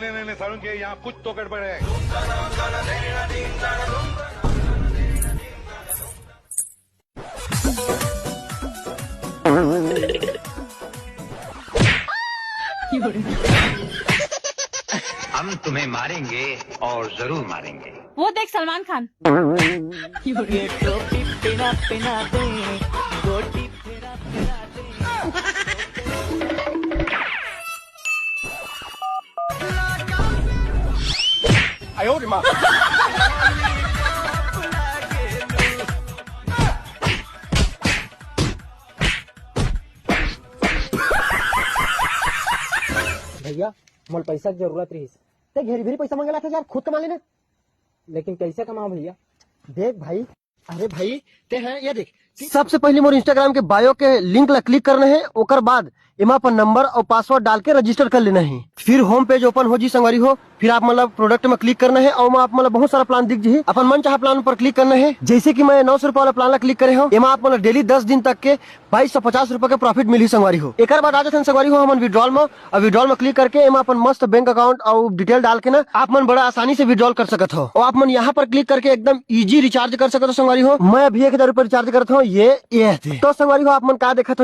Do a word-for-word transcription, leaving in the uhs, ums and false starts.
नहीं, नहीं, नहीं, सारुण के यहाँ कुछ तो गड़बड़ है। हम तुम्हें मारेंगे और जरूर मारेंगे। वो देख सलमान खान। भैया, मोल पैसा के जरूरत रहिस, ते घेरी भेरी पैसा मंगला था यार, खुद कमा लेना। लेकिन कैसे कमाओ भैया? देख भाई, अरे भाई, ते है ये देख, सबसे पहले मोर Instagram के bio के link ला click करना है, ओकर बाद एमा अपन number और password डाल के register कर लेना है। फिर home page open हो जी संगवारी हो, फिर आप मतलब product में click करना है और ओमा आप मतलब बहुत सारा plan दिख जी। अपन मन चाहा plan पर click करना है। जैसे कि मैं नौ सौ रुपया वाला plan ला click करे हो, एमा आप मतलब daily दस दिन तक के बाईस सौ पचास रुपया के profit मिली संगवारी हो। एकर बाद आ जाथन संगवारी हो हमन withdrawal में, और withdrawal में click करके एमा अपन मस्त bank account और detail डाल के ना आप मन बड़ा आसानी से withdrawal कर सकत हो। और आप मन यहाँ पर click करके एकदम easy recharge कर सकत हो संगवारी हो। मैं अभी एक हजार रुपया recharge करत हूँ, ये ये थे। तो संगवारी हो, आप मन का देखत हो?